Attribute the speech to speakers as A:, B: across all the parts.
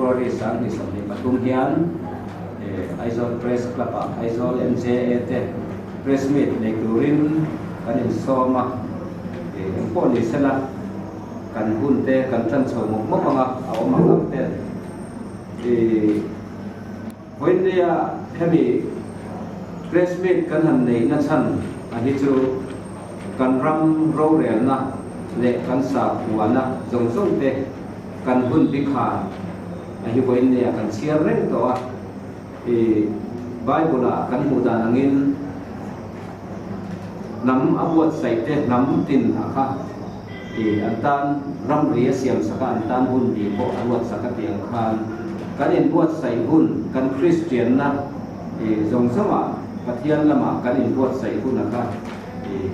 A: February 2023 hian Aizawl Press Club ah Aizawl MJA te Press Meet nei turin kan insawm a, engpawh ni sela kan hun te kan tan chho mawp mawp anga a awm ang ang ten Vawinia hemi Press Meet kan han neih na chhan a hi chu kan ram rorelna leh kan sakhuana zawng zawng te kan hun bi khan a hi vawinia kan chhiar reng tawh a. I Bible-a kan hmuh dan angin hnam a buatsaih te hnam tin a kha i an tan ramri a siam sak a, an tan hun bi pawh a ruat sak a tih ang khan kan inbuatsaih hun, kan Kristianna i zawng zawngah Pathian lamah kan inbuatsaih hun a kha i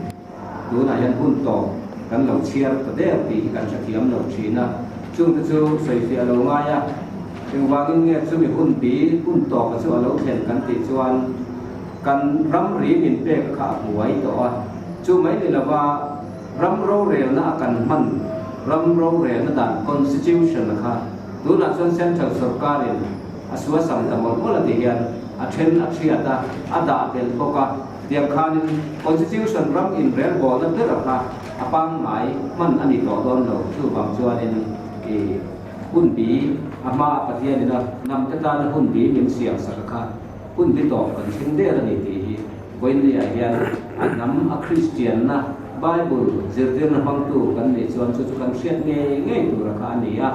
A: tunah hian hun tawp kan lo chhiar ta der tih hi kan hrethiam lo thin a, chungte chu sawifiah lo ngai a, engvangin nge chumi hun bi hun tawpa chu a lo thlen kan tih chuan kan ramri min pek kha a hmuai tawh a, chu mai ni lova ram rorelna a kan hman ram rorelna dan constitution kha tunah chuan central sorkarin a suasam ta mawlh mawlh a ti hian a then a thiat a, a dah belh bawk a. Tiang khanin Constitution ram inrelbawlna ber kha a pangngai hman a ni tawh dawn lo. Chuvang chuanin i hun bi a hmaa Pathianin a hnamte tana hun bi min siam sak kha hun bi tawp kan thleng der a ni tih hi vawiinniah hian a hnam a Kristianna Bible zirtirna hmangtu kan nih chuan chu chu kan hriat ngei ngei tura kha a ni a.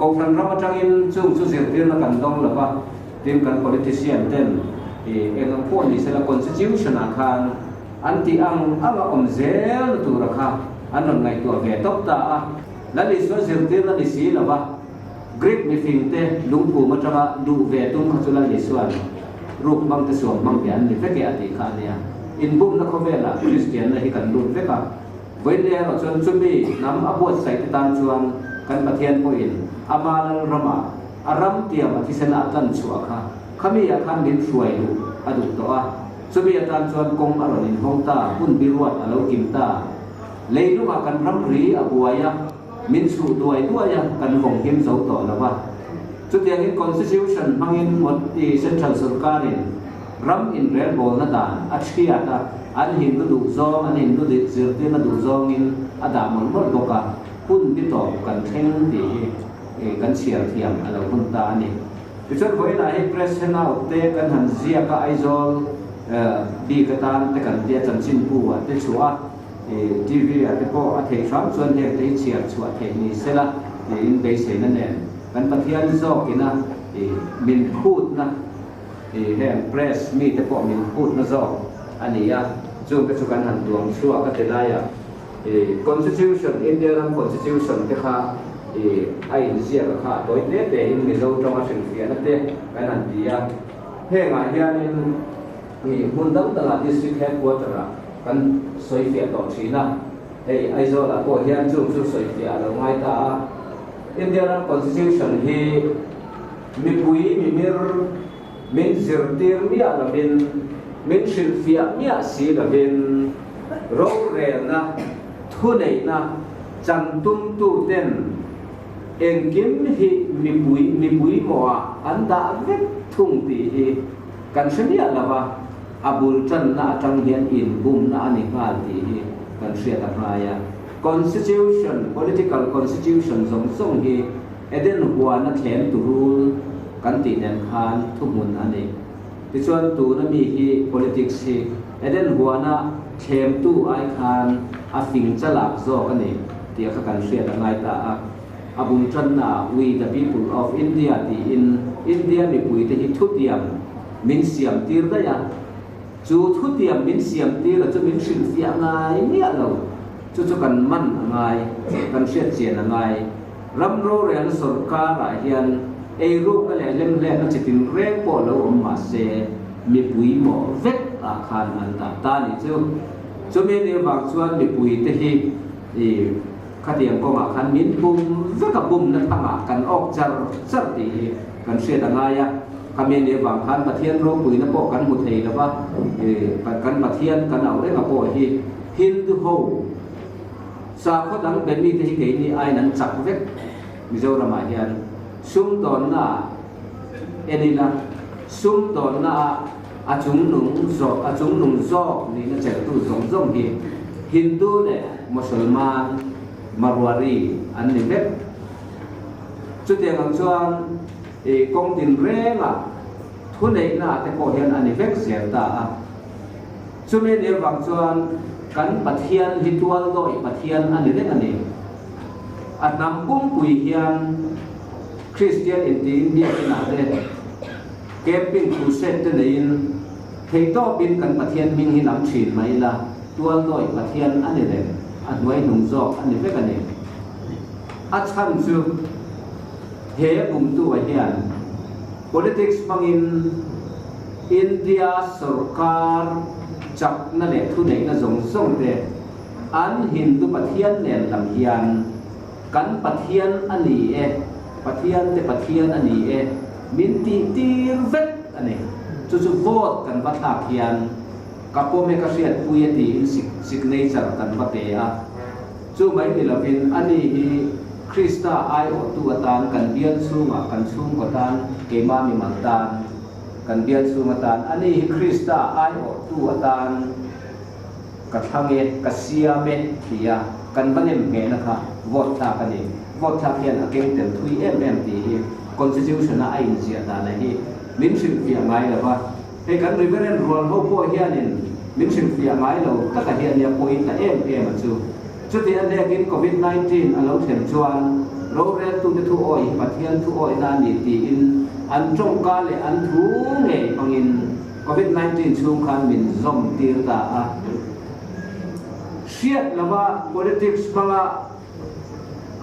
A: Kohhran ram atangin chung chu zirtirna kan dawng lo va. Tin, kan politician ten eng ang pawh ni sela constitution ah khan an tih ang ang a awm zel na tura kha an rawn ngaihtuah ve tawp ta a. Lal Isua zirtirna ni si lova Greek mifing te lungphum atanga duh ve tum kha chu Lal Isua'n ruk hmang te suam hmang te an ni vek e a tih kha a nia. Inbumna khawvelah Kristianna hi kan lut vek a. Vawiin erawh chuan chumi hnam a buatsaih te tan chuan kan Pathian pawhin ama Lal ramah A ram tiam a thisen a tlan chhuah kha khami ah khan min hruai luh a duh tawh a, chumi atan chuan kawng a rawn inhawng ta, hun biruat a lo kim ta. Leilungah kan ram ri a buai a, min chhuh duai duai a, kan vawng him zo tawh lo a. Chutiangin Constitution hmangin Modi Central Sorkarin ram inrelbawlna dan a thiat a, an Hindu duh zawng, an Hindu zirtirna duh zawngin a dah mawlh mawlh bawk a, hun bi tawp kan thleng tih hi. Kan chhiar thiam a lo hun ta a ni. Tichuan vawiinah hei press hangout te kan han ziak a, Aizawl bik atan te kan tia chanchinbu ah te chhuah a, TV ah te pawh a theih hram chuan heng te hi chhiar chhuah theih ni sela tiin beiseina nen kan Pathian zawkina min phutna heng press mite pawh min phutna zawk a ni a, chungte chu kan han duang chhuak a ti laiah. I Constitution, India ram Constitution te kha i a inziak a kha a tawi hle te in Mizo tawnga hrilhfiahna te kan han ti a. Hengah hianin i hmun dang dangah District Headquarter ah kan sawifiah tawh thin a. Hei Aizawl-ah pawh hian chung chu sawifiah a lo ngai ta a. India ram Constitution hi mipui mimir min zirtir miah lovin, min hrilhfiah miah si lovin, rorelna, thuneihna chantumtuten engkim hi mipui mipui mawhah an dah vek thung tih hi kan hre miah lo va, a bul tanna atang hian inbumna a ni nghal tih hi kan hriat a ngai a. Constitution, political constitution zawng zawng hi Eden huana thlem turul kan tih nen khan thuhmun a ni. Tichuan tuna mi hi politics hi Eden huana thlemtu ai khan a fing chalak zawk a ni tih kha kan hriat a ngai ta a. A bul tanna We the people of India tiin India mipuite hi thutiam min siam tir daih a. Chu thutiam min siam tir a chu min hrilhfiah ngai miah lo. Chu chu kan man a ngai, kan hriat chian a ngai. Ram rorelna sorkarah hian eirukna leh lemhletna chi tin reng pawh lo awm mah se, mipui mawh vek ah khan an dah ta nih chu. Chumi nih avang chuan mipuite hi i khatiang kawngah khan min bum vek a, bumna thangah kan awk char char tih hi kan hriat a ngai a. Khami nih avang khan Pathian ropuina pawh kan hmu thei lo va, i kan Pathian kan auh reng a pawh hi Hindu ho, Sakhaw dang be mite hi keini aiin an chak vek Mizoramah hian. Sumdawnna ah en ila, sumdawnna ah a chungnung zawk a chungnung zawk nihna chelhtu zawng zawng hi Hindu leh Mosolman Marwari an ni vek. Chutiang ang chuan i kawng tinrengah thuneihna ah te pawh hian a ni vek zel ta a. Chumi nih avang chuan kan Pathian hi tualdawi Pathian a ni reng a ni. A hnam pumpui hian Kristian intiin biakinah te camping crusade te neiin theihtawpin kan Pathian hming hi lam thin mai ila, tualdawi Pathian a ni reng, a hnuaihnung zawk a ni vek a ni. A chhan chu he bumtu-ah hian Politics hmangin India sorkar chakna leh thuneihna zawng zawng te an Hindu Pathian nen lam hian kan Pathian a ni e, Pathian te Pathian a ni e min tih tir vek a ni. Chu chu vote kan va thlak hian ka pawm e ka hriatpui e tiin signature kan va pe a. Chu mai ni lovin ani hi Krista aiawhtu atan kan bial chhungah kan chhungkaw tan, keimah mimal tan, kan bial chhung atan, ani hi Krista aiawhtu atan ka thlang e, ka siam e tia kan va nem nghehna kha vote thlak a ni. Vote thlak hian a keng tel thui em em tih hi Constitution-a a inziah dana hi min hrilhfiah ngai lo va. Hei kan Reverend rual ho pawh hianin min hrilhfiah ngai lo taka hi a nia pawhin ta em em a chu. Chuti a hnekin Covid 19 a lo thlen chuan roreltute thu awi hi Pathian thu awihna a ni tiin an tawngka leh an thu ngei hmangin Covid 19 chhung khan min zawm tir ta a. Hriat lova politics hmanga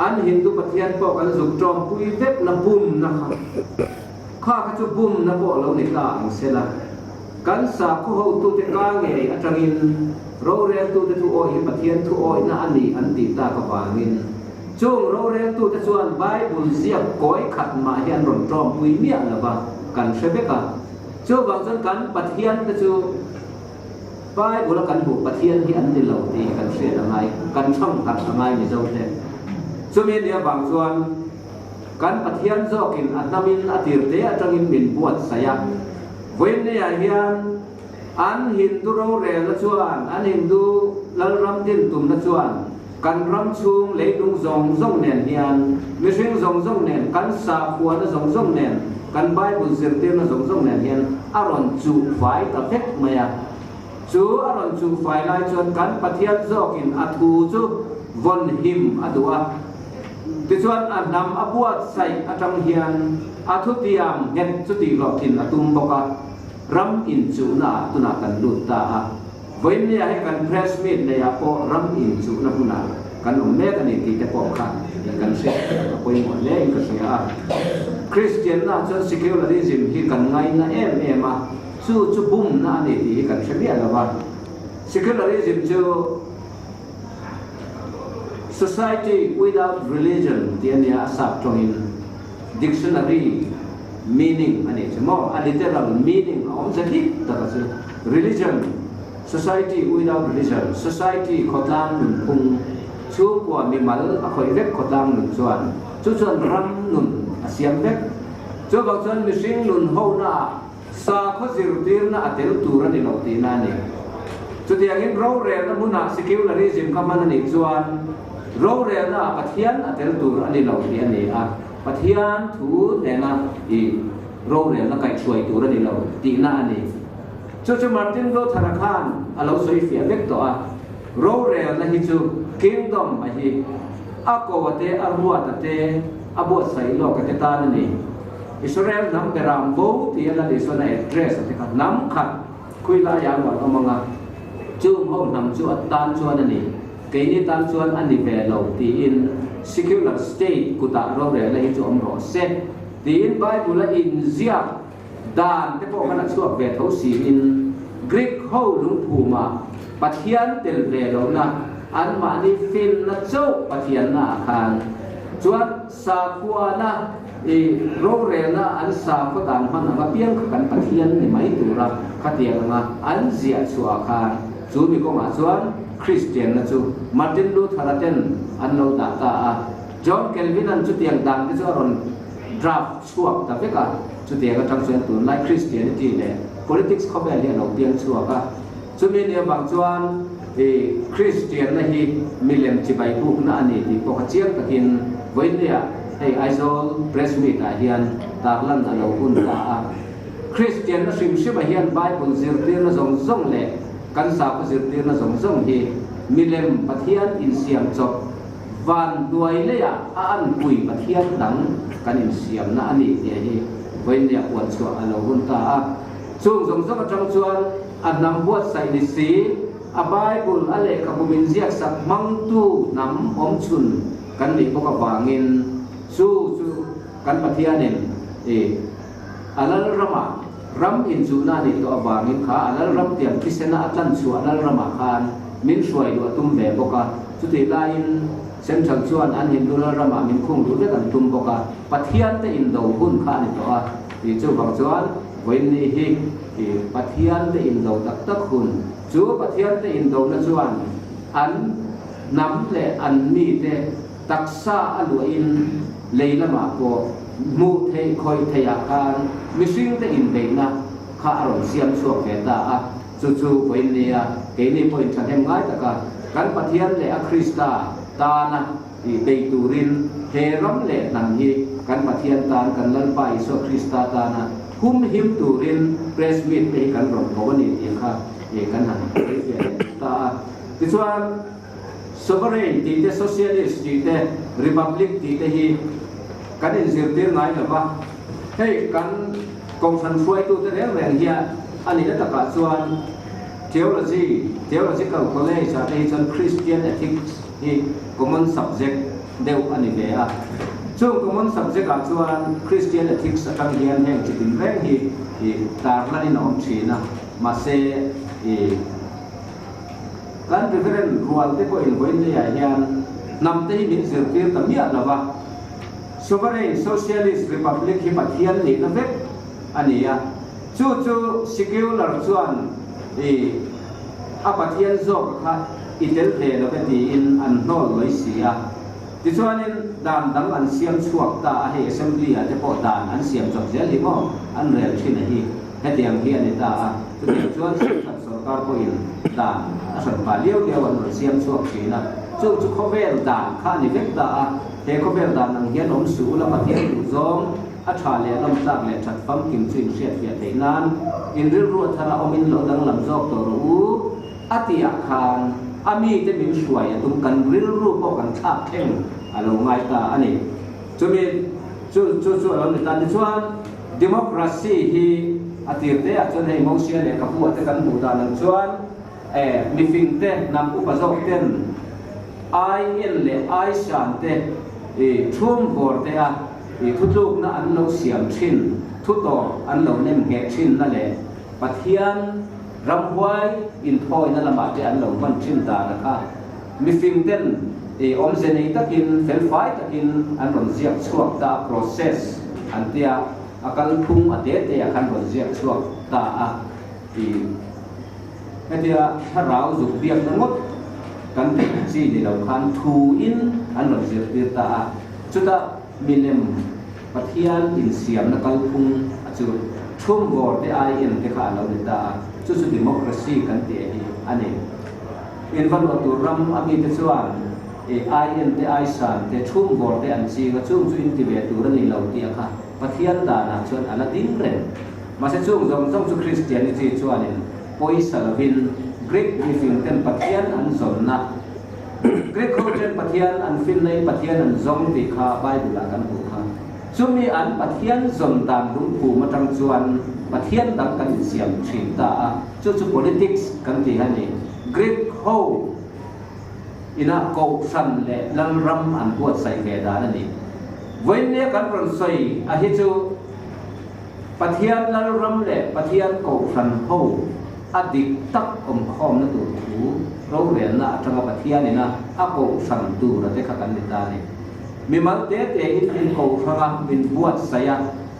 A: An Hindu pathian pawh kan zuk tawmpui vek na bumna kha. Kha kha chu bumna pawh lo ni ta ang se la. Kan sakhaw hotute ka ngei atangin roreltute thu awih hi Pathian thu awihna a ni an tih tak avangin chung roreltute chuan Bible ziak kawi khat mah hi an rawn tawmpui miah lo va, kan hre vek a. Chuvang chuan kan Pathiante chu. Bible a kan hmuh Pathian hi an ni lo tih hi kan hriat a ngai, kan thangharh a ngai Mizo te. Chumi nia vang chuan kan Pathian zawkin a hnamin a tirte atangin min buatsaih a. Vawiinniah hian an Hindu rorelna chuan, an Hindu Lalram din tumna chuan kan ram chhung leilung zawng zawng nen hian, mihring zawng zawng nen, kan sakhuana zawng zawng nen, kan Bible zirtirna zawng zawng nen hian a rawn chuh fai ta vek mai a. Chu a rawn chuh fai lai chuan kan Pathian zawkin a thu chu vawn him a duh a. Tichuan a hnam a buatsaih atang hian a thutiam nghet chu tihhlawhtlin a tum bawk a, ram inchuhna ah tunah kan lut ta a. Vawiinnia hi kan press meet neihah pawh ram inchuhna hmunah kan awm mek a ni tih te pawh kha kan hriat a pawimawh hle in ka hria a. Kristianna chuan secularism hi kan ngaina em em a, chu chu bumna a ni tih hi kan hre miah lo va. Secularism chu society without religion tih a nia a sap tawngin dictionary meaning a nih chu maw, a literal meaning a awm zet dik tak a chu. Religion, society without religion, society khawtlang nunphung, chhungkua mimal a khawih vek khawtlang nun chuan chu chuan ram nun a siam vek. Chuvang chuan mihring nun honaah sakhaw zirtirna a tel tur a ni lo tihna a ni. Chutiangin rorelna hmunah secularism kha hman a nih chuan rorelnaah Pathian a tel tur a ni lo tih a ni a. Pathian thu nena i rorelna kaihhruai tur a ni lo tihna a ni. Chu chu Martin Luther-a khan a lo sawi fiah vek tawh a, rorelna hi chu Kingdom a hi a ko a te, a ruat a te, a buatsaih lawk a te tan a ni. Israel hnam beram bo tia Lal Isuan a address a te kha hnam khat khui laiah a ruat awm ang a, chung ho hnam chu a tan chuan a ni. Keini tan chuan a ni ve lo tiin secular state kutah rorelna hi chu awm rawh se tiin Bible a inziak dan te pawh khan a chhuak ve tho siin Greek ho lungphumah Pathian tel ve lohna anmahni finna chauh Pathianna ah khan chuan sakhuana i rorelna an sakhaw dan hman anga piang kha kan Pathian ni mai tura khatiang anga an ziah chhuah ah khan chu mi kawngah chuan Kristianna chu Martin Luther-a ten an lo dah ta a, John Calvin-a'n chutiang dan te chu a rawn draft chhuak ta vek a, chutiang atang chuan tunlai Christianity leh politics khawvel hi a lo piang chhuak a. Chumi ni avang chuan i Kristianna hi milem chibai bukna a ni tih pawh kha chiang takin vawiinniah hei Aizawl Press Meet ah hian tarlan a lo hun ta a. Kristianna hrim hrimah hian Bible zirtirna zawng zawng leh kan sakhaw zirtirna zawng zawng hi milem Pathian insiam chawp van hnuai leiah a anpui Pathian dang kan insiamna a ni tih hi vawiinniah puanchhuah a lo hun ta a. Chung zawng zawng atang chuan a hnam buatsaih ni si, a Bible a lehkhabu min ziaksak hmangtu hnam awmchhun kan nih bawk avangin chu chu kan Pathianin i a Lalramah ram inchuhna a nih tawh avangin kha a Lalram tiang thisena a tlanchhuah Lalramah khan min hruai duh a tum ve bawk a. Chutih laiin Central chuan an Hindu Lalramah min khung duh vek an tum bawk a, Pathian te indo hun kha a ni tawh a tih chuvang chuan Vawiinni hi i Pathian te indo tak tak hun. Chu Pathian te indona chuan an hnam leh an mite taksa a luahin lei lamah pawh hmuh theih khawih theihah khan mihringte inbeihna kha a rawn siam chhuak ve ta a. Chu chu vawiinnia keini pawhin thahnem ngai taka kan Pathian leh a Krista tana I bei turin he ram leh hnam hi kan Pathian tan, kan Lalpa Isua Krista tana hum him turin press meet te hi kan rawn ko a ni tih kha kan han sawi fiah leh duh ta a. Tichuan, Sovereign tih te, Socialist tih te, Republic tih te hi kan inzirtir ngai lo va. Hei kan Kohhran hruaitute reng reng hian a nihna takah chuan Theology, Theological College ah te hi chuan Christian Ethics, hi common subject deuh a ni ve a. Chung common subject ah chuan Christian ethics atang hian heng chi tin reng hi i tarlan in a awm thin a, mahse i kan Reverend rual te pawhin vawiin ah hian hnam te hi min zirtir ta miah lo va, Sovereign Socialist Republic hi Pathian nihna vek a ni a, chu chu secular chuan i A Pathian zawk kha i tel ve lo e tiin an hnawl lawi si a. Tichuanin dan dang an siam chhuak ta a, hei Assembly ah te pawh dan an siam chawp zel hi maw an rel thin a hi hetiang hi a ni ta a. Chutiang chuan Central sorkar pawhin dan a hran pah liau liau an rawn siam chhuak thin a, chung chu khawvel dan kha a ni vek ta a, he khawvel dan ang hian awm suh ula Pathian duhzawng A tha leh lawmtlak leh that famkim chu inhriatfiah theih nan in rilru a thar a awmin lo danglam zawk tawh rawh u a tihah khan a mite min hruai a tum kan rilru pawh kan thlak thleng a lo ngai ta a ni. Chumi chu chu chu a lo ni ta. Tichuan democracy hi a tir te ah chuan hei Mosia leh Kapu ah te kan hmuh dan ang chuan eh mifing te hnam upa zawk ten ai en leh ai shan te i thum vawr te a I thutlukna an lo siam thin, thutawp an lo nem ngheh thinna leh Pathian ramhuai inthawina lamah te an lo hman thin dan a kha mifing ten i awmze nei takin, felfai takin an rawn ziak chhuak ta a, process an tia, a kalphung a te te ah khan rawn ziak chhuak ta a. I hetia thlarau zuk biakna ngawt kan tih chi ni lo khan thu in an rawn zirtir ta a. Chutah milem Pathian insiamna kalphung a chu thum vawr te ai en te kha a lo ni ta a, chu chu democracy kan tih hi a ni. Invaluah tur ram a mite chuan i ai en te ai san te thum vawr te an ching a, chung chu inti ve tur a ni lo tih a kha Pathian danah chuan a la ding reng. Mahse chung zawng zawng chu Christianity chuanin pawisa lovin Greek mifing ten Pathian an zawnna Greek ho ten Pathian an finna in Pathian an zawng tih kha Bible ah kan hmuh kha. Chumi an Pathian zawn dan lungphum atang chuan Pathian dang kan insiam thin ta a, chu chu politics kan tih a ni. Greek ho ina Kohhran leh Lalram an buatsaih ve dan a ni. Vawiinnia kan rawn sawi a hi chu Pathian Lalram leh Pathian Kohhran ho a dik tak awmkhawmna tur thu rorelna atanga Pathian ina a Kohhran tura te kha kan ni ta a ni. Mimal te tein min Kohhranga min buatsaih a,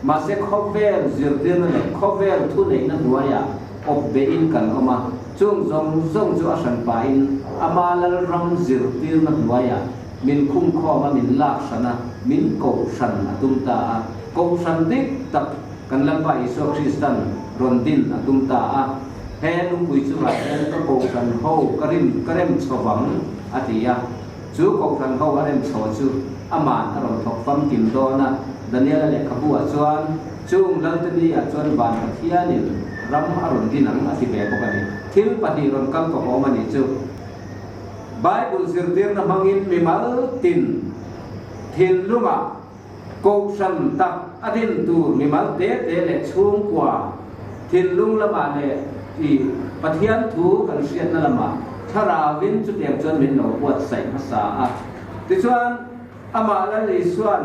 A: mahse khawvel zirtirna leh khawvel thuneihna hnuaiah awp behin kan awm a, chung zawng zawng chu a hranpain ama Lalram zirtirna hnuaiah min khumkhawm a, min lak hran a, min Kohhran a tum ta a. Kohhran dik tak kan Lalpa Isua Kristan rawn din a tum ta a. He lungpui chungah hian ka kohhran ho ka rim ka rem chho vang, a ti a. Chu kohhran ho a rem chho chu aman a rawn thawk famkim dawn a. Daniela lehkhabu-ah chuan chung Lalteni-ah chuan van Pathianin ram a rawn din ang a ti ve bawk a ni. Thil pahnih rawn kal kawp a awm a nih chu. Bible zirtirna hmangin mimal tin thinlungah kohhran tak a din tur mimal te te leh chhungkua thinlung lamah leh i Pathian thu kan hriatna lamah thlarauin chutiang chuan min lo buatsaih hmasa a. Tichuan, amah Lal Isua'n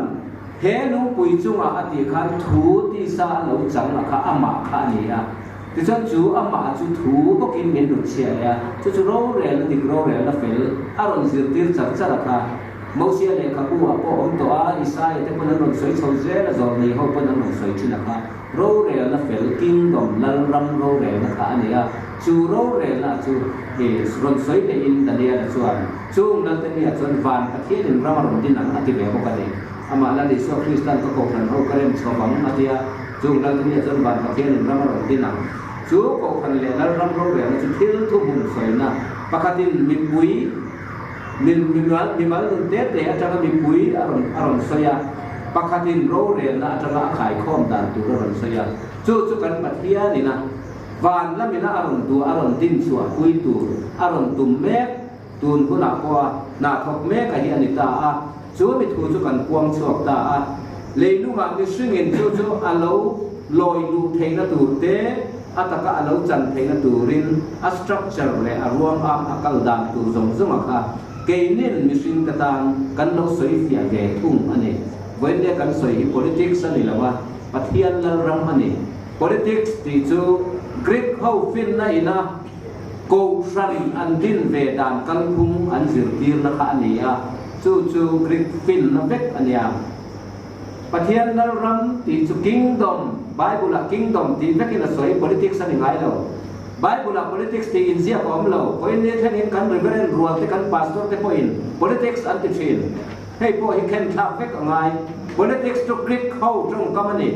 A: he lungpui chungah a tih khan thu tisa a lo chang a kha amah kha a ni a. Tichuan chu amah chu thu bawkin min rawn chhiah leh a, chu chu rorelna dik rorelna fel a rawn zirtir char char a kha. Mosia lehkhabu ah pawh awm tawh a, Isaia te pawn an rawn sawi chho zel a, zawlnei ho pawn an rawn sawi thin a kha. Rorelna fel, Kingdom, Lalram rorelna kha a ni a, chu rorelna chu i rawn sawi leh in Daniela chuan chung Lalteni ah chuan van Pathianin ram a rawn din ang a ti ve bawk a ni. Amah Lal Isua Kristan ka kohhran ho ka rem chho vang a tia, chung Lalteni ah chuan van Pathianin ram a rawn din ang. Chu kohhran leh Lalram rorelna chu thil thuhmun sawina pakhatin mipui mimal mimal nun te te atanga mipui a rawn a rawn sawi a, pakhatin rorelna atanga a khaikhawm dan tur a rawn sawi a. Chu chu kan Pathianina van lamina a rawn duah a rawn din chhuah pui tur a rawn tum mek Tun hunah pawha hna thawk mek a hi a ni ta a, chu mi thu chu kan puang chhuak ta a. Leilungah mihringin chu chu a lo lawi luh theihna tur te, a taka a lo chan theihna turin a structure leh a ruang am a kal dan tur zawng zawng a kha keinin mihringte tan kan lo sawi fiah ve thung a ni. Vawiinle kan sawi hi politics a ni lo a, Pathian Lalram a ni. Politics tih chu Greek ho finna ina Kohhran an din ve dan kalphung an zirtirna kha a ni a, chu chu Greek finna vek a nia. Pathian Lalram tih chu Kingdom, Bible-ah Kingdom tih vekin a sawi, politics a ni ngai lo. Bible-ah politics tih inziak a awm lo. Vawiin ni thlengin kan Reverend rual te, kan Pastor te pawhin politics an ti thin. Hei pawh hi khen thlak vek a ngai. Politics chu Greek ho tawngkam a ni.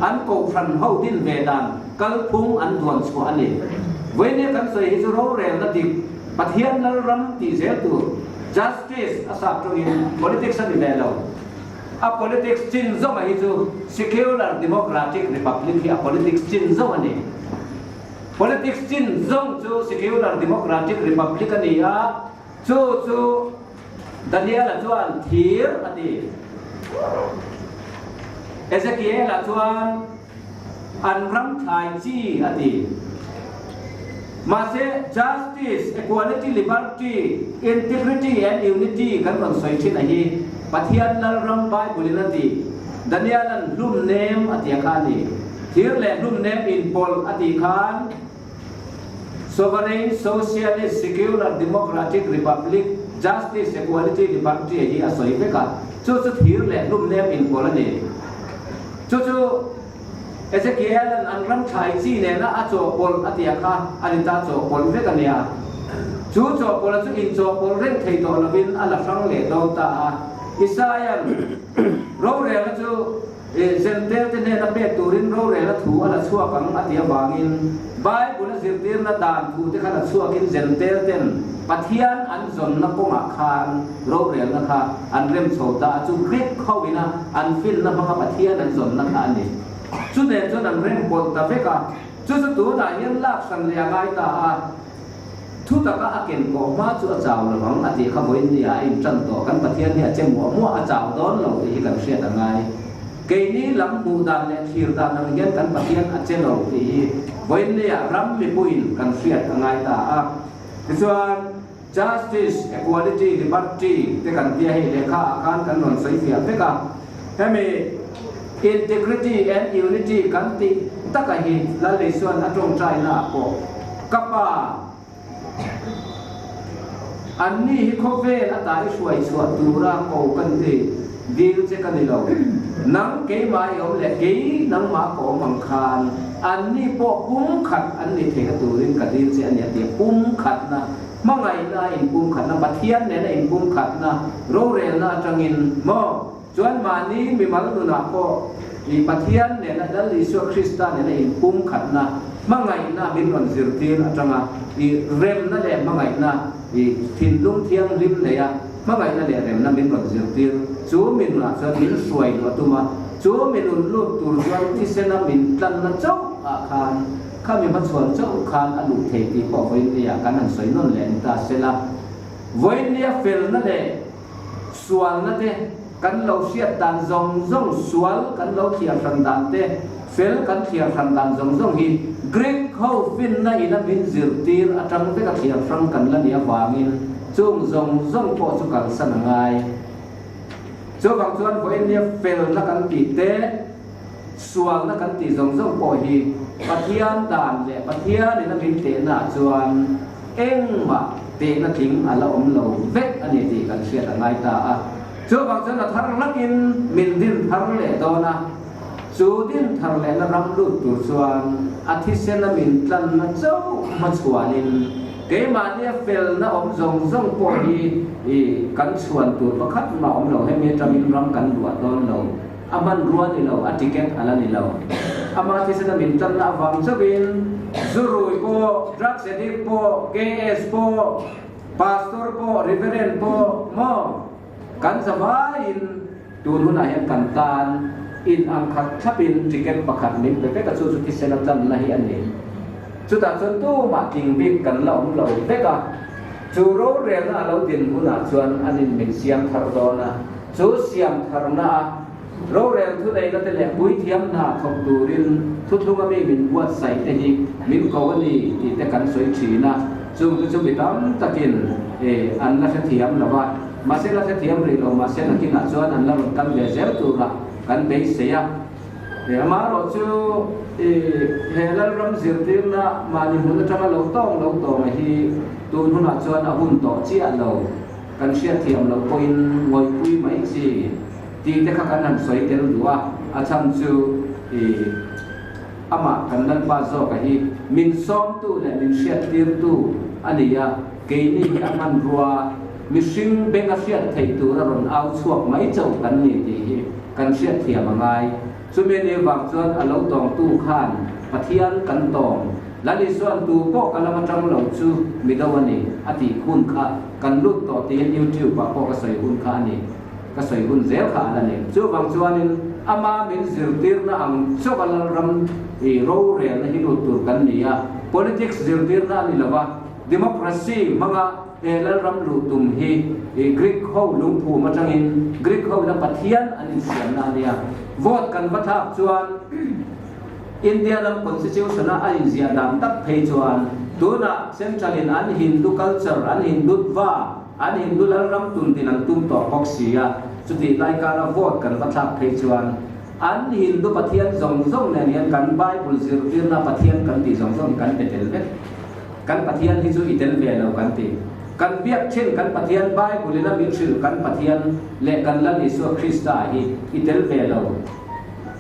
A: An kohhran ho din ve dan kalphung an duan chhuah a ni. Vawinia kan sawi hi chu rorelna dik, Pathian Lalram tih zel tur, justice a sap tawngin politics a ni ve lo. A politics chin zawng a hi chu secular democratic republic hi a politics chin zawng a ni. Politics chin zawng chu secular democratic republic a ni a, chu chu Daniela chuan thir a ti. Ezekiela chuan an ram thlai chi a ti. Mahse, justice, equality, liberty, integrity and unity kan rawn sawi thin a hi Pathian Lalram Bible in a ti. Daniela'n hlum nem a tia kha a ni. Thir leh hlum nem inpawlh a tih khan Sovereign, Socialist, Secular, Democratic, Republic, Justice, Equality, Liberty hi a sawi vek a. Chu chu thir leh hlum nem inpawlh a ni. Chu chu Ezekiel-a'n an ram thlai chi nena a chawhpawlh a tia kha a ni ta, chawhpawlh vek a nia. Chu chawhpawlha chu inchawhpawlh reng thei tawh lovin a la hrang leh dawn ta a. Isaia'n rorelna chu Zentel te hnena pek turin rorelna thu a la chhuak ang a ti avangin Bible a zirtirna dan thu te kha la chhuakin Zentel ten Pathian an zawnna kawngah khan rorelna kha an rem chho ta a, chu Greek ho ina an finna hmanga Pathian an zawnna kha a ni. Chu nen chuan an rem pawlh ta vek a, chu chu tunah hian lak hran leh a ngai ta a, thu taka a ken kawh hma chu a chau lo ang a tih kha vawiin nia a intan tawh, kan Pathian hi a che muah muah a chau dawn lo tih hi kan hriat a ngai. Keini lam hmuh dan leh thlir dan ang hian kan Pathian a che lo tih hi vawiin nia ram mipuiin kan hriat a ngai ta a. Tichuan. Justice, Equality, Liberty te kan tia hei lehkha ah khan kan rawn sawi fiah vek a. Hemi Integrity and Unity kan tih taka hi Lal Isuan a tawngtaina ah pawh ka pa anni hi khawvel ata i hruai chhuah tura ko kan ti dil che ka ni lo. Nang keimah i awm leh kei nangmah ka awm ang khan anni pawh pumkhat an ni theihna turin ka dil che a ni a ti a. Pumkhatna, hmangaihna a inpumkhatna, Pathian nena inpumkhatna, rorelna atangin maw chuan mahni mimal nunah pawh. I Pathian nena Lal Isua Krista nena inpumkhatna, hmangaihna min rawn zirtir atanga i remna leh hmangaihna, i thinlung thianghlim neia hmangaihna leh remna min rawn zirtir. Chu mi nunah chuan min hruai luh a tum a, chu mi nun lut tur chuan thisena min tlanna chauh ah khan, khami hmachhuan chauh khan a luh thei tih pawh vawiinnia kan han sawi nawn leh ni ta sela. Vawiinnia felna leh Sualna te kan lo hriat dan zawng zawng, sual kan lo thliar hran dan te, fel kan thliar hran dan zawng zawng hi Greek ho finna ina min zirtir atang veka thliar hrang kan la nih avangin chung zawng zawng pawh chu kalsan a ngai. Chuvang chuan vawiinnia felna kan tih te, sualna kan tih zawng zawng pawh hi Pathian dan leh Pathian ina min tehna ah chuan engmah tehna tling a la awm lo vek a ni tih kan hriat a ngai ta a. Chuvang chuan a thar hlakin min din thar leh dawn a, chu din thar lehna ram lut tur chuan a thisena min tlanna chauh hmachhuanin keimahnia felna awm zawng zawng pawh hi kan chhuan tur pakhat mah awm lo, hemi atangin ram kan luah dawn lo. A hmanrua ni lo, a ticket a la ni lo. Ama thisena min tanna avang chauhin zu rui pawh, drugs addict pawh, KS pawh, pastor pawh, reverend pawh maw kan zavaiin tun hunah hian kan tan in ang khat thlapin ticket pakhat min pe vek a, chu chu thisena tanna hi a ni. Chutah chuan tumah tling bik kan la awm lo vek a, chu rorelna a lo din hunah chuan an in min siam thar dawn a. Chu siam tharna a rorel thuneihna te leh puithiam hna thawk turin thuthlunga mi min buatsaih te hi min ko a ni tih te kan sawi thin a, chungte chu mi tam takin an la hrethiam lo a, mahse la hrethiam rih lo mahse nakinah chuan an la rawn kal ve zel tura kan beisei a. Amaherawh chu he Lalram zirtirna mahni hmun atanga lo tawng lo tawnga hi tun hunah chuan a hun tawh chiah lo. Kan hriatthiam loh pawhin ngawihpui mai chi tih te kha kan han sawi tel duh a, a chhan chu i amah kan Lalpa zawka hi min sawmtu leh min hriattirtu a ni a, keini hi a hmanrua mihring benga hriat theih tur a rawn au chhuak mai chauh kan ni tih hi kan hriatthiam a ngai. Chumi ni vang chuan a lo tawngtu khan Pathian kan tawng, Lal Isua'n tu pawh ka lam atang lo chu mi do a ni a tih hun kha kan lut tawh tiin YouTube ah pawh ka sawi hun kha a ni, ka sawi hun zel kha a la ni. Chuvang chuanin ama min zirtirna ang chauha Lalram i rorelna hi lut tur kan ni a, politics zirtirna a ni lova, democracy hmanga he Lalram luh tum hi i Greek ho lungphum atangin Greek ho ina Pathian an insiamna a nia. Vote kan va thlak chuan India ram constitution-a a inziah dan tak phei chuan tunah Central-in an Hindu culture, an Hindutva, an Hindu lalram tundin an tum tawh bawk si a, chutih lai kara vote kan va thlak phei chuan an Hindu Pathian zawng zawng nen hian kan Bible zirtirna Pathian kan tih zawng zawng hi kan pe tel vek. Kan Pathian hi chu i tel ve lo kan ti. Kan biak thin kan Pathian Bible-in a min hrilh kan Pathian leh kan Lal Isua Krista hi i tel ve lo.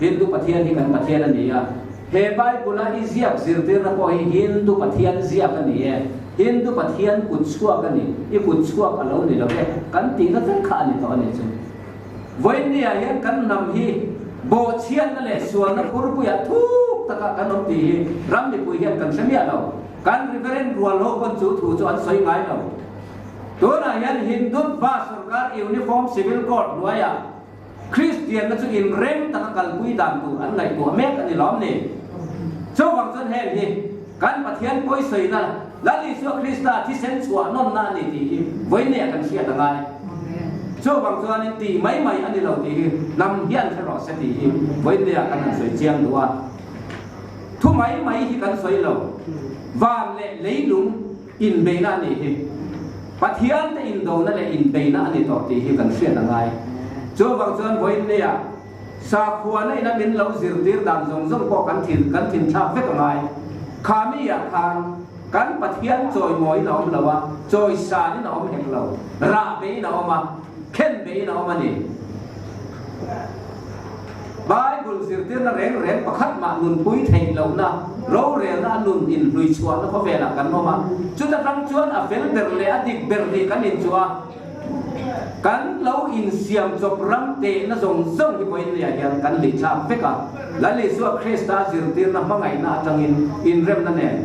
A: Hindu Pathian hi kan Pathian a ni a, he Bible-a i ziak zirtirna pawh hi Hindu Pathian ziak a ni e, Hindu Pathian kut chhuak a ni, i kut chhuak a lo ni lo e, kan tihna vek kha a ni tawh a ni chu. Vawiinniah hian kan hnam hi bawhchhiatna leh sualna phurpuiah thuk takah kan awm tih hi ram mipui hian kan hre miah lo. Kan Reverend Rualho pawn chu thu chu an sawi ngai lo. Tunah hian Hindutva sorkar Uniform Civil Code hnuaiah Kristianna chu inrem taka kalpui dan tur an ngaihtuah mek a ni lawm ni? Chuvang chuan heng hi kan Pathian pawisawina Lal Isua Krista thisen chhuah nawnna a ni tih hi vawinia kan hriat a ngai. Chuvang chuanin tih mai mai a ni lo tih hi hnam hian hre rawh se tih hi vawinia kan han sawi chiang duh a. Thu mai mai hi kan sawi lo. Van leh leilung inbeihna a nih hi. Pathian te indona leh inbeihna a ni tawh tih hi kan hriat a ngai. Chuvang chuan vawiinnia sakhuana ina min lo zirtir dan zawng zawng pawh kan thin kan thinthlak vek a ngai. Kha mi ah khan kan Pathian chawimawiin a awm lo a, chawisanin a awm hek lo, rah beiin a awm a, khen beiin a awm a ni. Bible zirtirna reng reng pakhat mah nunpui theih lohna, rorelna a nun inhlui chhuahna khawvelah kan awm a, chuta tang chuan a fel ber leh a dik ber nih kan inchuh a. Kan lo insiam chawp ram tehna zawng zawng hi vawiin leh ah hian kan lih thlak vek a. Lal Isua Krista zirtirna hmangaihna atangin inremna nen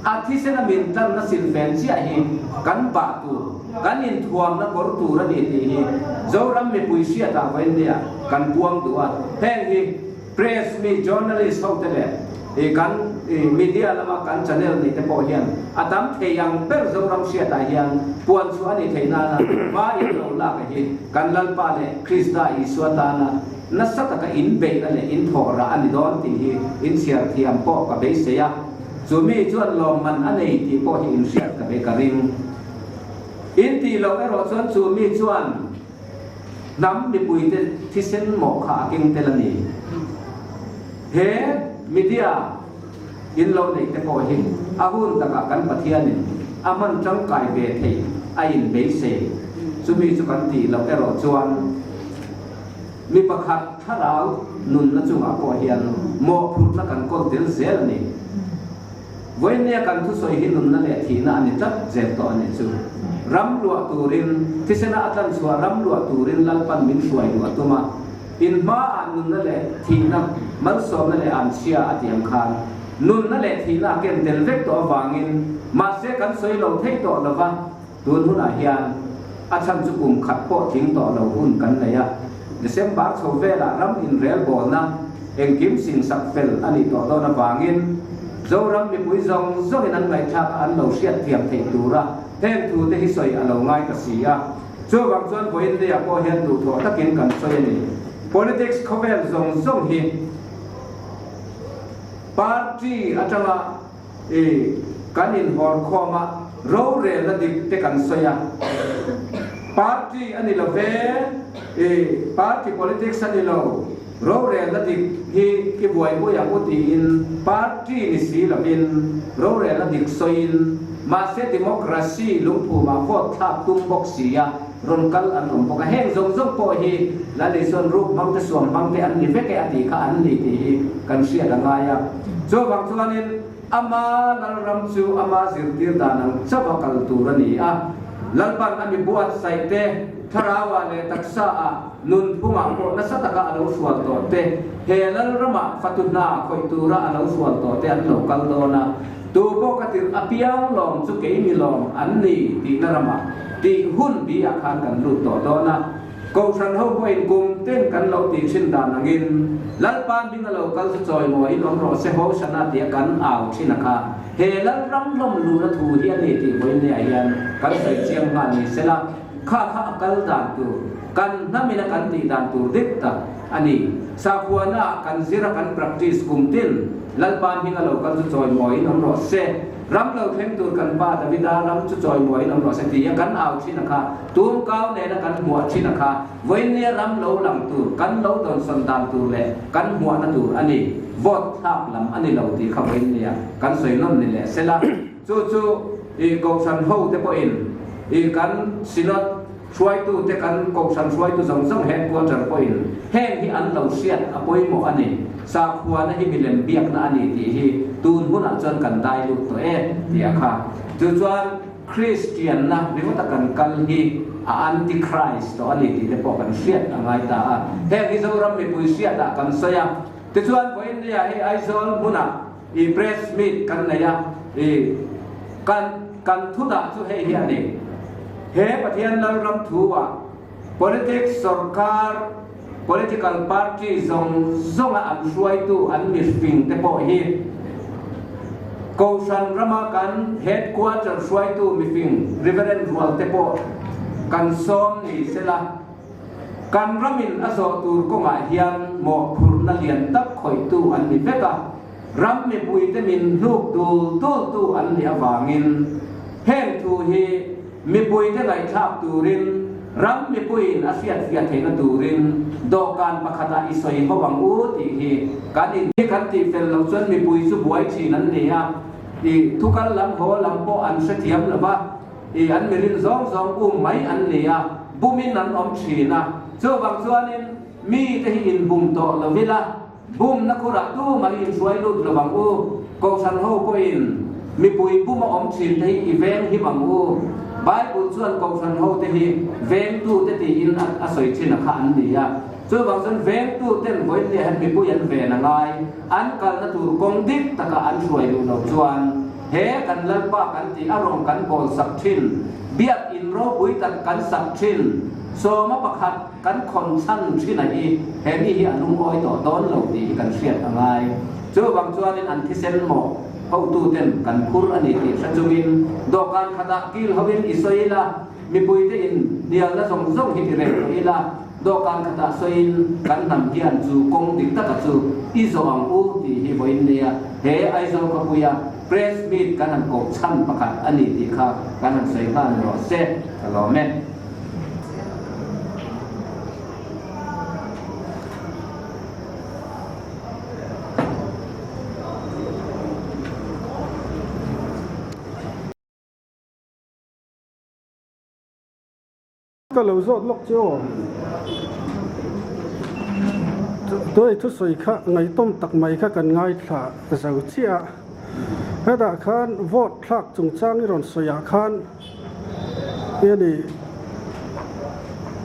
A: a thisena min tlanna silfen chiah hi kan bah tur, kan inthuamna kawr tur a ni tih hi Zoram mipui hriatah vawiin leh ah kan puang duh a. Heng hi Press mi journalist ho te leh i kan i media lama kan channel nei te pawh hian a tam thei ang ber Zoram hriatah hian puan chhuah a nih theih nana hma in lo lak a hi kan Lalpa leh Krista Isua tana nasa taka in beihna leh in thawh rah a ni dawn tih hi in chhiar thiam pawh ka beisei a, chu mi chuan lawmman a nei tih pawh hi in hriat ka bei ka ring. In tih loh erawh chuan chu mi chuan. Hnam mipuite thisen mawh kha a keng tel a ni. He media in lo neih te pawh hi a hun takah kan Pathianin a hman tangkai ve theih a inbeisei. Chumi chu kan tih loh erawh chuan mi pakhat thlarau nunna chungah pawh hian mawhphurhna kan kawl tel zel a ni. Vawinia kan thusawi hi nunna leh thihna a ni tlat zel tawh a nih chu. Ram luah turin, thisena a tlan chhuah ram luah turin Lalpan min hruai duh a tum a. In hmaah nunna leh thihna, malsawmna leh anchhia a tih ang khan, nunna leh thihna a ken tel vek tawh avangin, mahse kan sawi lo thei tawh lova, tun hunah hian a chhan chu kum khat pawh tling tawh lo hun kan nei a. December chho velah ram inrelbawlna engkim singsak fel a nih tawh dawn avangin Zoram mipui zawng zawngin an ngaihthlak a an lo hriatthiam theih tura heng thute hi sawi a lo ngai ta si a. Chuvang chuan vawiin leiah pawh hian duhthawh takin kan sawi a ni. Politics khawvel zawng zawng hi party atanga I kan inhawrkhawm a, rorelna dik te kan sawi a. Party a ni lo ve, i party politics a ni lo, rorelna dik hi i buaipui ang u tiin party ni si lovin rorelna dik sawiin mahse democracy lungphumah vote thlak tum bawk si a rawn kal an awm bawk a. Heng zawng zawng pawh hi Lal Isuan ruk hmang te suam hmang te an ni vek e a tih kha an ni tih hi kan hriat a ngai a. Chuvang chuanin ama Lalram chu ama zirtir dan ang chauh a kal tur a ni a. Lalpan a mi buatsaih te, thlarauah leh taksaah, nunphungah pawh nasa taka a lo hrual tawh te, he Lalramah fatu hna khawih tura a lo hrual tawh te an lo kal dawn a. Tu pawh ka tirh apiang lawm chu kei mi lawm an ni tihna ramah tih hun bi ah khan kan lut tawh dawn a. Kohhran ho pawhin kum ten kan lo tih thin dan angin Lalpa hming a lo kal chu chawimawiin awm rawh se Hosanna tia kan au thin a kha he Lalram lawm luhna thu hi a ni tih vawiin niah hian kan sawi chiang nghal ni sela kha kha a kal dan tur kan hnamina kan tih dan tur dik tak a ni. Sakhuana ah kan zir a kan practice kum tin Lalpa hming a lo kal chu chawimawiin awm rawh se. Ram lo thleng tur kan pa Davida ram chu chawimawiin awm rawh se ti a kan au thin a kha, tum kau nena kan hmuah thin a kha, vawinia ram lo lang tur, kan lo dawnsawn dan tur leh kan hmuahna tur a ni, vote thlak lam a ni lo tih kha vawinia kan sawi nawn ni leh sela, chu chu i Kohhran ho te pawhin i kan Synod Hruaitu te kan Kohhran hruaitu zawng zawng headquarter pawhin heng hi an lo hriat a pawimawh a ni. Sakhuana hi milem biakna a ni tih hi tun hunah chuan kan dai lut tawh e tih a kha. Chu chuan Kristianna ringawta kan kal hi a anti-Christ tawh a ni tih te pawh kan hriat a ngai ta a. Heng hi Zoram mipui hriatah kan sawi a. Tichuan vawiin nia hei Aizawl hmunah i press meet kan nei a, i kan kan thu dah chu hei hi a ni. He Pathian Lalram thu ah politics sorkar, political party zawng zawnga an hruaitu an mihring te pawh hi Kohhran rama kan headquarter hruaitu mihring Reverend rual te pawh kan sawm ni sela, Kan ramin a zawh tur kawngah hian mawhphurhna lian tak khawihtu an ni vek a, ram mipuite min hnuk dul dultu an nih avangin heng thu hi mipuite ngaihthlak turin, ram mipuiin a hriatfiah theihna turin dawhkan pakhatah i sawi ho ang u tih hi kan in hi kan tihfel loh chuan mipui chu buai thin an ni a, i thukal lam haw lam pawh an hrethiam lo va. I an mirin zawng zawng um mai an ni a, bumin an awm thin a. Chuvang chuanin mite hi inbum tawh lo ila, bumna khurah tumah hi inhruai lut lo ang u. Kohhran ho pawhin mipui bum a awm thin te hi i veng him ang u. Bible chuan Kohhran hote hi vengtute tiin a sawi thin a kha an ni a. Chuvang chuan vengtuten vawiin leh hian mipui an ven a ngai. An kalna tur kawng dik taka an hruai duh loh chuan he kan Lalpa kan tih a rawng kan bawl sak thin, biakinn ropui tak kan sak thin, sawma pakhat kan khawn chhan thin a hi he mi hi a lungawi tawh dawn lo tih hi kan hriat a ngai. Chuvang chuanin an thisen mawh hotuten kan phur a ni tih hre chungin dawhkan khatah kil hoin i sawi ila, mipuite in hnialna zawng zawng hi ti reng tawh ila, dawhkan khatah sawiin kan hnam hian chu kawng dik taka chu i zawh ang u tih hi vawiin nia he Aizawl khawpuia Press Meet kan han koh chhan pakhat a ni tih kha kan han sawi nghal rawh se, ka lawm e.
B: Ka lo zawt lawk che aw. Tuai thusawi kha ngaitawm tak mai kha kan ngaithla zo chiah a. Hetah khan vote thlak chungchang i rawn sawi ah khan nge ni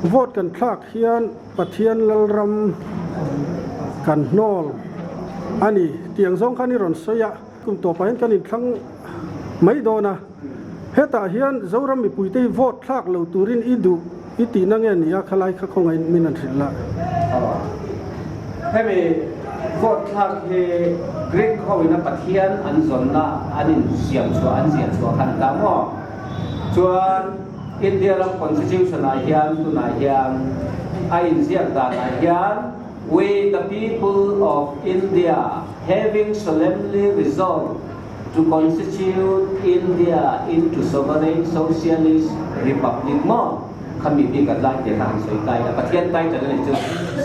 B: vote kan thlak hian Pathian Lalram kan hnawl a ni tih ang zawng khan i rawn sawi a. Kum tawpah hian kan inthlang mai dawn a, hetah hian Zoram mipuite hi vote thlak lo turin i duh i tihna nge ni a, khalai kha khawngaih min an hrilh la.
A: Hemi vote thlak hi Greek ho ina Pathian an zawnna an insiam chhuah an ziah chhuah khan ta maw? Chuan India ram constitution ah hian tunah hian a inziak danah hian We the people of India having solemnly resolved to constitute India into sovereign socialist republic maw? Khami bik a tlai teh kha han sawi ta ila Pathian title a ni chu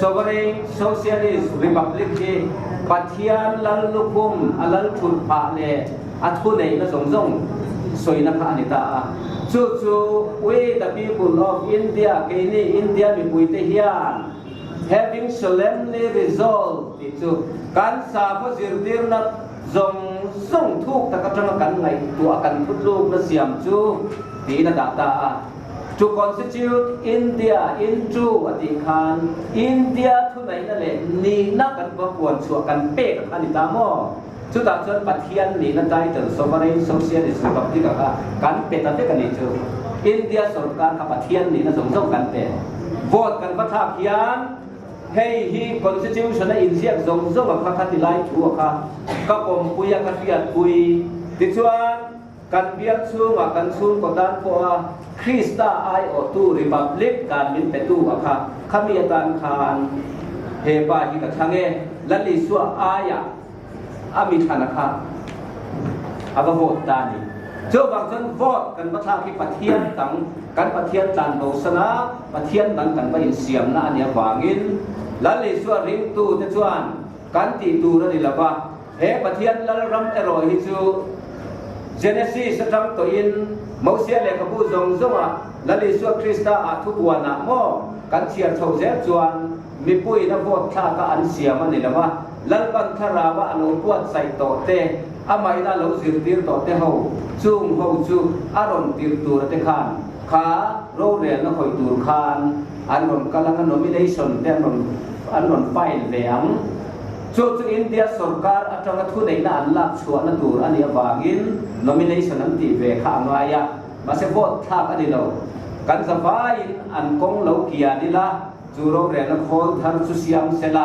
A: Sovereign Socialist Republic hi Pathian lal lukhum a lal thut phah leh a thuneihna zawng zawng sawina kha a ni ta a. Chu chu We the people of India keini India mipuite hian Having solemnly resolved tih chu kan sakhaw zirtirna zawng zawng thuk tak atanga kan ngaihtuah kan thutlukna siam chu tiin a dah ta a. To constitute India into a tih khan India thuneihna leh nihna kan va puan chhuah kan pek a kha a ni ta maw? Chutah chuan Pathian nihna title Sovereign Socialist Republic a kha kan pe ta vek a nih chu. India sorkar kha Pathian nihna zawng zawng kan pe. Vote kan va thlak hian hei hi Constitution a inziak zawng zawng a kha kha ti lai thu a kha ka pawmpui a ka hriatpui. Tichuan kan biak chhungah kan chhungkaw tan pawha Krista aiawhtu Republic dan min petu a kha khami atan khan he pa hi ka thlang e, Lal Isua aiah A mi thlan a kha a va vote ta a ni. Chuvang chuan vote kan va thlak hi Pathian dang, kan Pathian tlan bo sana Pathian dang kan va insiamna a nih avangin Lal Isua ringtute chuan kan tih tur a ni lo va. He Pathian Lalram erawh hi chu Genesis atang tawhin Mosia lehkhabu zawng zawngah Lal Isua Krista ah thubuanah maw kan chhiar chho zel chuan Mipuiin a vote thlak a an siam a ni lo a, Lalpan thlarau a a lo buatsaih tawh te, amahin a lo zirtir tawh te ho, chung ho chu a rawn tirh tur a te khan kha rorelna khawih tur khan an rawn kal ang a, nomination te an rawn an rawn file ve ang. Chu chu India sorkar atanga thuneihna an lak chhuahna tur a nih avangin nomination an tih ve kha a ngai a, mahse vote thlak a ni lo. Kan zavaiin an kawng lo kian ila. Chu rorelna khawl thar chu siam se la,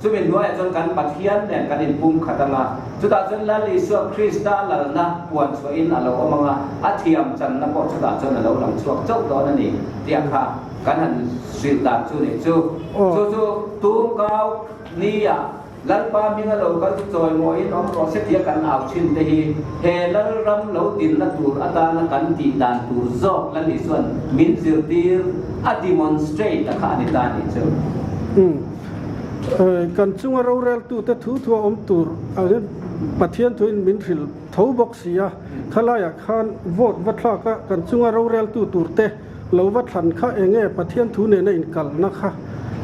A: chumi hnuaiah chuan kan Pathian nen kan inpum khat ang a, chutah chuan Lal Isua Krista lalna puan chhuahin a lo awm ang a, a thiam channa pawh chutah chuan a lo lang chhuak chauh dawn a ni tih kha kan han hrilh dan chu nih chu. Chu chu tumkau nia Lalpa hminga lo kal chu chawimawiin awm rawh se tia kan au thin te hi he Lalram lo dinna tur atana kan tih dan tur zawk Lal Isua'n min zirtir a demonstrate a kha a ni ta nih chu.
B: Umm. Kan chunga roreltute thu thu a awm tur angin Pathian thuin min hrilh tho bawk si a, khalaiah khan vote va thlak a kan chunga roreltu turte Lo va thlan kha enge Pathian thu nena inkalhna kha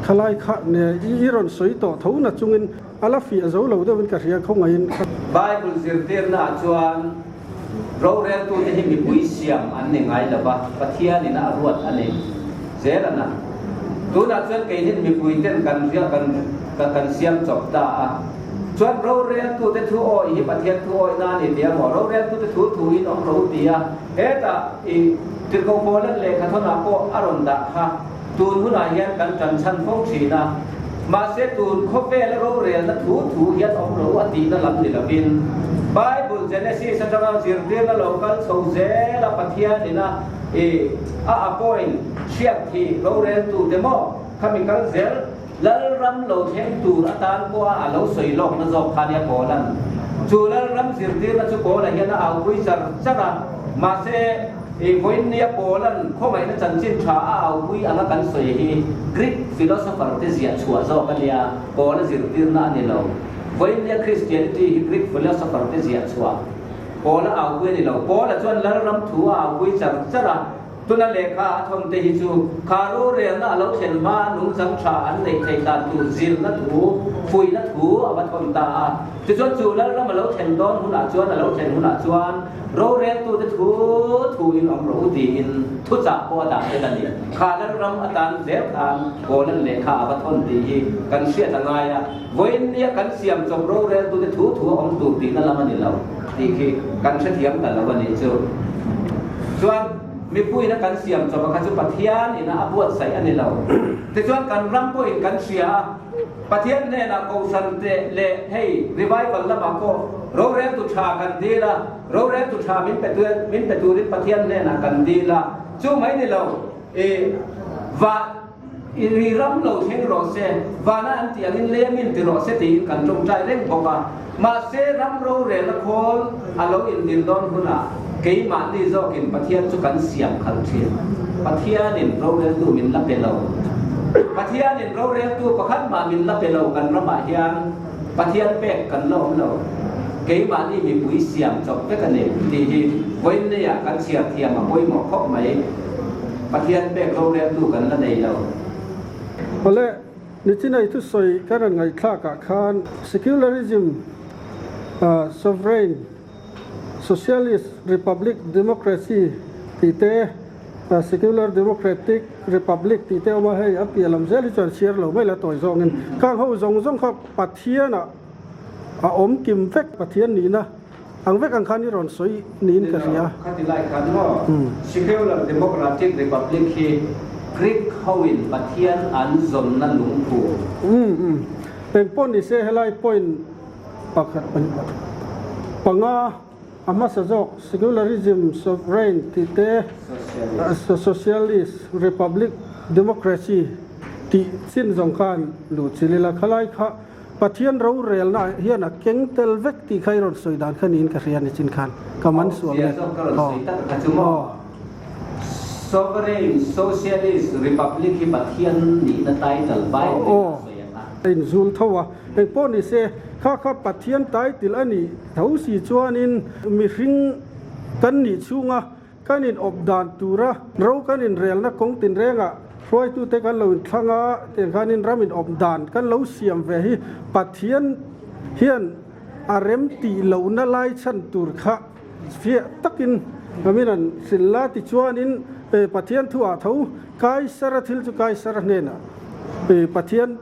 B: khalai kha ne i rawn sawi tawh tho na chungin a la fiah zo lo deuhin ka hria khawngaihin kha.
A: Bible zirtirna ah chuan Roreltute hi mipui siam an ni ngai lo va, Pathianin a ruat a ni zel a na. Tunah chuan keinin mipuiten kan riah kan kan siam chawp ta a. Chuan roreltute thu awih hi Pathian thu awih na a ni tia maw? Roreltute thu thuin awm ro ti a, hetah i Tirhkoh Paulan lehkhathawnah pawh a rawn dah kha. Tun hunah hian kan tan chhan fo thin a, mahse tun khawvela rorelna thu thu hian awm lo a tihna lam ni lovin, Bible Genesis atanga zirtirna lo kal chho zela Pathianin a i a appoint hriat hi roreltute maw khami kal zel Lalram lo thleng tur atan pawha a lo sawi lawkna zawk kha nia Paula'n chu Lalram zirtirna chu Paula hian a aupui char char a, mahse i vawiin nia Paula'n khawngaihna chanchin tha a aupui anga kan sawi hi Greek philosopher te ziah chhuah zawk a nia, Paula zirtirna a ni lo. Vawiin nia Christianity hi Greek philosopher te ziah chhuah Paula aupui a ni lo. Paula chuan Lalram thu a aupui char char a. Tuna lehkha a thawn te hi chu kha rorelna a lo thlen hma nungchang tha an neih theih dan tur zirna thu, fuihna thu a va thawn ta a. Tichuan chu Lalram a lo thlen dawn hunah chuan a lo thlen hunah chuan roreltute thu thuin awm rawh u tiin thuchah pawh a dah tel a ni. Kha Lalram atan zel khan Poland lehkha a va thawn tih hi kan hriat a ngai a, vawiin nia kan siam chawp roreltute thu thu a awm tur tihna lam a ni lo tih khi kan hrethiam ta lo a nih chu. Chuan mipuiin a kan siam chawp a kha chu Pathian ina a buatsaih a ni lo. Tichuan kan ram pawhin kan hria a, Pathian hnenah kohhran te leh hei revival lamah pawh roreltu tha kan dil a, roreltu tha min pe min pe turin Pathian hnenah kan dil a, chu mai ni lo i va i ri ram lo thleng rawh se, vana an tih angin lei angin ti rawh se tiin kan tawngtai reng bawk a. Mahse ram rorelna khawl a lo indil dawn hunah keimahni zawkin Pathian chu kan siam khalh thin. Pathianin roreltu min la pe lo. Pathianin roreltu pakhat mah min la pe lo kan ramah hian Pathian pek kan la awm lo. Keimahni mipui siam chawp vek a ni tih hi vawiin-neiah kan chhiar thiam a pawimawh khawp mai. Pathian pek roreltu kan la nei lo.
B: Awle, Nichinai thusawi ka rawn ngaihthlakah khan Secularism, Sovereign, Socialist, Republic, Democracy tih te, Secular Democratic Republic tih te a awm a, hei a piah lam zel hi chuan chhiar lo mai la tawi zawngin khang ho zawng zawng kha Pathianah a awm kim vek Pathian nihna ang vek ang khan i rawn sawi niin ka hria.
A: Khati lai khan maw Secular Democratic Republic hi Greek hoin Pathian an zawnna lungphu.
B: Umm eng pawh ni se helai point pakhat pahnih panga a hmasa zawk Secularism, Sovereign tih te Socialist, Republic, Democracy tih chin zawng khan luh chilh ila khalai kha Pathian rorelna ah hian a keng tel vek tih kha i rawn sawi dan kha niin ka hria ni chin khan ka man sual
A: nge. Ka rawn sawi tak kha chu maw Sovereign Socialist Republic hi Pathian nihna title Bible in a sawi ang a.
B: A inzul tho a, engpawh ni se kha kha Pathian title a nih tho si chuanin mihring kan nih chhunga Kan in awp dan tura ro kan in relna kawng tinrengah hruaitute kan lo inthlang a, tiang khanin ram in awp dan kan lo siam ve hi Pathian hian a rem tih lohna lai chhan tur kha fiah takin min han hrilh la. Tichuanin Pathian thu ah tho Kaisara thil chu Kaisara hnenah, Pathian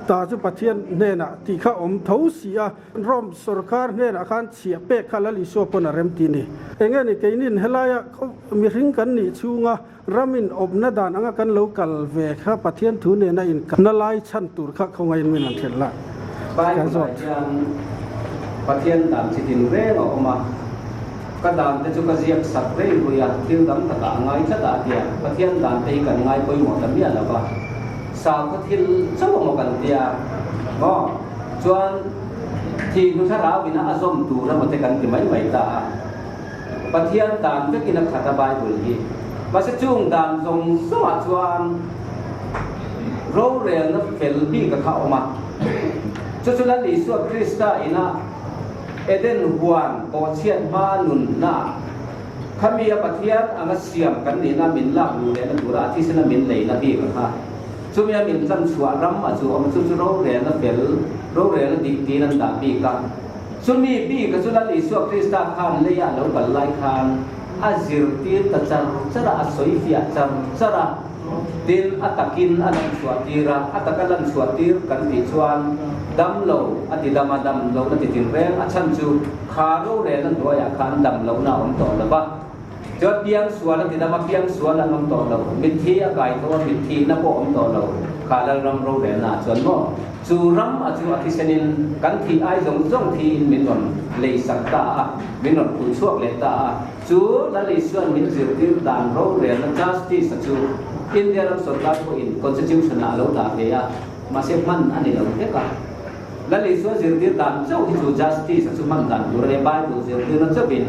B: ta chu Pathian hnenah tih kha awm tho si a. Rome sorkar hnenah khan chhiah pek kha Lal Isua pawn a rem ti ni. Enge ni keinin helaia mihring kan nih chhunga ramin awpna dan anga kan lo kal ve kha Pathian thu nena inkalna lai chhan tur kha khawngain min han hrilh la.
A: Bible ah hian Pathian dan chi tin reng a awm a, ka dan te chu ka ziak sak rei rui a, thil dang takah a ngai tlat a a tia. Pathian dan te hi kan ngai pawimawh ta miah lo va, sakhaw thil chauh amaw kan tia maw? Chuan thih hnu thlarau ina a zawm tur emaw te kan ti mai mai ta a. Pathian dan vekin a khat a Bible hi. Mahse chung dan zawng zawngah chuan rorelna fel bik a kha awm a. Chu chu Lal Isua Krista ina Eden huan pawhchhiat hma nunna khami a Pathian anga siam kan nihna min lak luh lehna tura a thisena min leina bik a kha. Chumi a min chan chhuah ram a chu awm chu chu rorelna fel, rorelna dik tiin an dah bik a. Chumi bik a chu Lal Isua Krista khan leia a lo kal lai khan a zirtir ta char char a, a sawi fiah char char a, tin a takin a lan chhuah tir a, a taka lan chhuah tir kan tih chuan dam lo a ti dam a, dam lohna ti tin reng a chhan chu kha rorelna hnuaiah khan dam lohna a awm tawh lo va. Chuan piang sual a ti dam a, piang sual an awm tawh lo, mitthi a kai tho a, mitthihna pawh a awm tawh lo, kha Lalram rorelna ah chuan maw? Chu ram a chu a thisenin kan thih ai zawng zawng thiin min rawn lei sak ta a, min rawn phul chhuak leh ta a, chu Lal Isua'n min zirtir dan rorelna justice a chu India ram sorkar pawhin constitution ah a lo dah ve a, mahse hman a ni lo vek a. Lal Isua zirtir dan chauh hi chu justice a chu hman dan tur a nia, Bible zirtirna chauhin.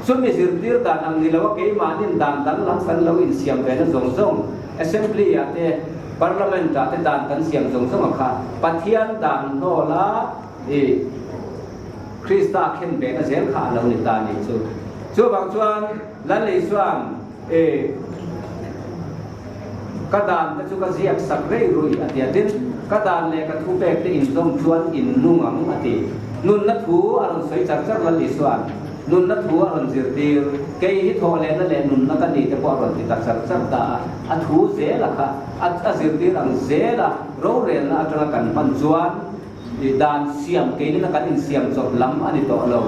A: Chumi zirtir dan ang ni lo a keimahnin dan danglam kan lo insiam ve na zawng zawng, Assembly ah te, Parliament ah te dan kan siam zawng zawng a kha Pathian dan hnawla i Krista khen ve na zel kha a lo ni ta ni chu. Chuvang chuan Lal Isua'n i Ka dan te chu ka ziak sak rei rui a ti a, tin, ka dan leh ka thupek te inzawm chuan in nung ang a ti. Nunna thu a rawn sawi char char Lal Isua'n nunna thu a rawn zirtir, kei hi thawhlehna leh nunna ka ni te pawh a rawn ti ta char char ta a, a thu zela kha a zirtir ang zela rorelna atanga kan hman chuan I dan siam keinin a kan insiam chawp lam a ni tawh lo.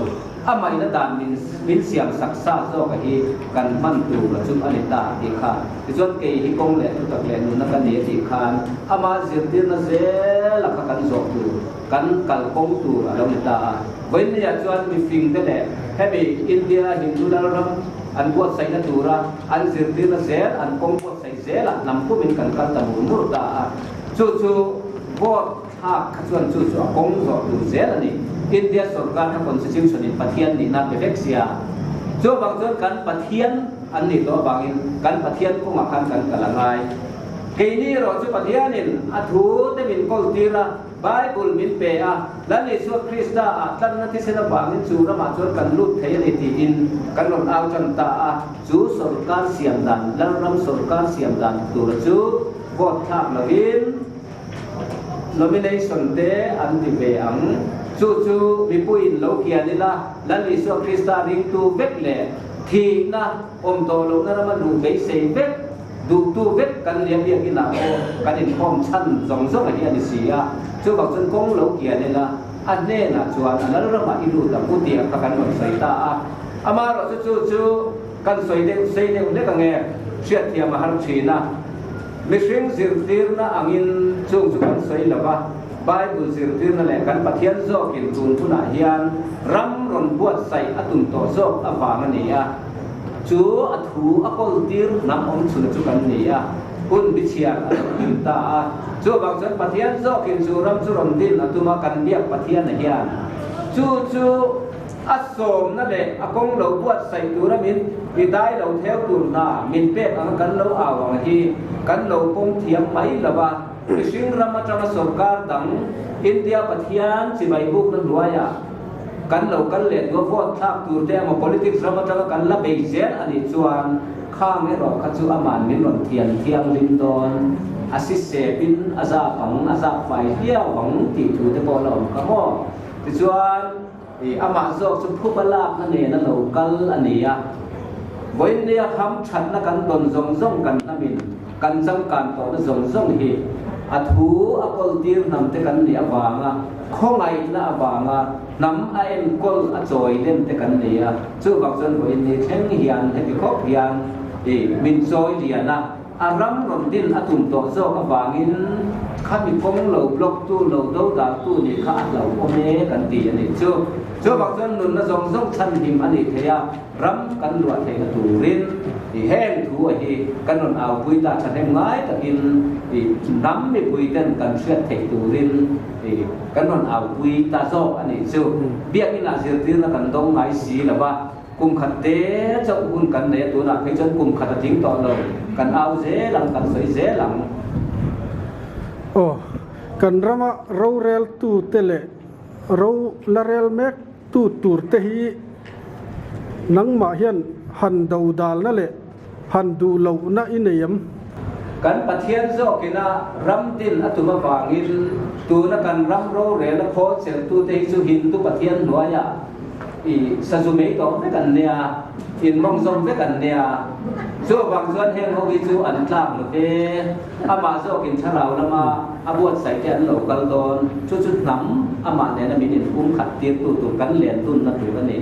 A: Amahin a dan min min siam sak sa zawk a hi kan hman tur a chu a ni ta tih kha. Tichuan kei hi kawng leh thutak leh nuna ka ni a tih khan ama zirtirna zel a kha kan zawh tur, kan kal kawng tur a lo ni ta a. Vawinia chuan mifing te leh hemi India Hindu Lalram an buatsaihna tura an zirtirna zel an kawng buatsaih zelah hnam pumin kan kal ta mur mur ta a. Chu chu vote Thlak kha chuan chu chu a kawng zawh tur zel a ni. India sorkar kha constitution in Pathian nihna pe vek sia. Chuvang chuan kan Pathian an nih tawh avangin kan Pathian kawngah khan kan kal a ngai. Keini erawh chu Pathianin a thu te min kawl tir a, Bible min pe a, Lal Isua Krista ah tlanna thisen avangin chu ramah chuan kan lut thei a ni tiin kan rawn au tan ta a. Chu sorkar siam dan, Lalram sorkar siam dan tura chu vote thlak lovin, Nomination te an ti ve ang. Chu chu mipuiin lo kian ila, Lal Isua Krista ringtu vek leh thihna awm tawh lohna rama luh beisei vek, duhtu vek kan nia biakinah pawh kan inkhawm chhan zawng zawng a hi a ni si a. Chuvang chuan kawng lo kian ila, a hnenah chuan a lal ramah i lut ang u tih kha kan rawn sawi ta a. Amaherawhchu chu chu kan sawi deuh sei deuh hlek ang e, hriatthiam a har thin a. Mihring zirtirna angin chung chu kan sawi lo va, Bible zirtirna leh kan Pathian zawkin tun hunah hian ram rawn buatsaih a tum tawh zawk avang a ni a. Chu a thu a kawltir hnam awm chhun chu kan ni a, hun bichhiar a lo kim ta a. Chuvang chuan Pathian zawkin chu ram chu rawn din a tum a, kan biak Pathiana hian chu chu A sawmna leh a kawng lo buatsaih tura min i dai lo theu tur hna min pek anga kan lo au ang hi kan lo pawm thiam mai lo a, mihring ram atanga sorkar dang India Pathian chibai bukna hnuaiah kan lo kal leh duh a vote thlak tur te emaw politics ram atanga kan la bei zel a nih chuan khang erawh kha chu aman min rawn thian thianghlim dawn a si sepin a zap ang a zap fai hliau ang tih thu te pawh la awm kha maw tichuan I amah zawk chu phuba lakna nen a lo kal a ni a. Vawiinnia ham thatna kan tawn zawng zawng kan hnamin kan changkan tawhna zawng zawng hi a thu a kawltir hnam te kan nih avanga khawngaihna avanga hnam a enkawl a chawi len te kan ni a. Chuvang chuan vawiinni thleng hian heti khawp hian i min chawi lian a. A ram rawn din a tum tawh zawk avangin khami kawng lo block tu, lo do dal tu nih kha a hlauhawm e kan ti a nih chu. Chuvang chuan nunna zawng zawng chhanhim a nih theih a, ram kan luah theihna turin i heng thu a hi kan rawn aupui ta thahnem ngai takin i hnam mipui ten kan hriat theih turin i kan rawn aupui ta zawk a nih chu. Biakinah zirtirna kan dawng ngai si lo va. Kum khat te chauh hun kan nei a, tunah phei chuan kum khat a tling tawh lo, kan au zel ang, kan sawi zel ang.
B: Aw, kan rama roreltute leh ro la rel mek tu tur te hi nangmah hian han dodalna leh han duh lohna i nei em?
A: Kan Pathian zawkina ram din a tum avangin tuna kan ram rorel a khawl chelhtute hi chu Hindu Pathian hnuaiah i sazu mei tawh vek an nia, inmawng zawm vek an nia. Chuvang chuan heng ho hi chu an tlak lo ve. Amah zawkin thlarau lama a buatsaih te an lo kal dawn. Chu chu hnam amah nena min inpumkhat tirtu tur kan len dunna tur a ni.